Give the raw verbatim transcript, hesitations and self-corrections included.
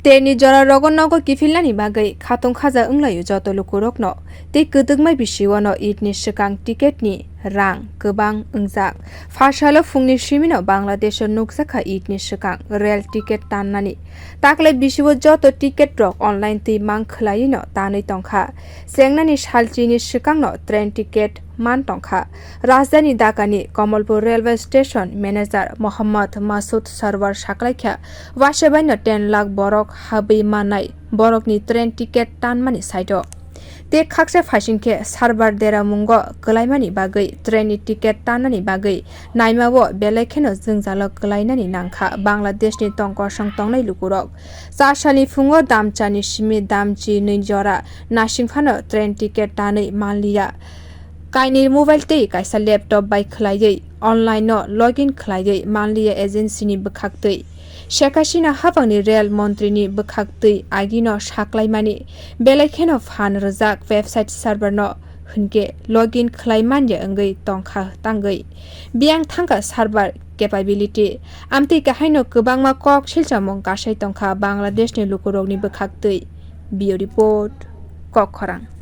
Train ni jora rogo nogo kiphilnani bagwi khatung khaja wnglaio joto lukurokno. Tei kwdwkma bisio no Eid ni swkang ticket ni rang kwbang wngjak. Pharsalo phungni simi no Bangladesh o nukjakha Eid ni swkang rail ticket tannani. Taklai bisio joto ticket rok online twi mang khwlaiwi no tanwi tongkha. Chengnani salchini swkang no train ticket man tongkha. Rajdhani Dhaka ni Kamalpur railway station manager Mohammad Masud Sarwar saklaikha, wasebai no ten lakh borok habwi mannai borokni train ticket tanmani side o. Tei khaksa phaising khe Sarwar deramungo kwlaimani bagwi train ni ticket tannani bagwi naima o belai kheno jwngjalo kwlainani nangkha Bangladesh ni tongkosong tongnai lukurok. Char salni phungo damchani simi damchi nwi jora nasing phano train ticket tanwi manliya. Kainwi mobile tei kaisa laptop bai khwlaiwi online no login khwlaiwi manliya agency ni bwkhaktwi. Sheikh Hasina hapangni rail montri ni bwkhaktwi agino saklaimani belai kheno phan rwjak website server no hwnkhe login khwlai manya wngwi tongkha tangwi. Biyang thangkha server capability. Amtwi kahaino kwbangma kok silchamung kasai tongkha Bangladesh ni lukurokni bwkhaktwi. Bureau report, Kokkhorang.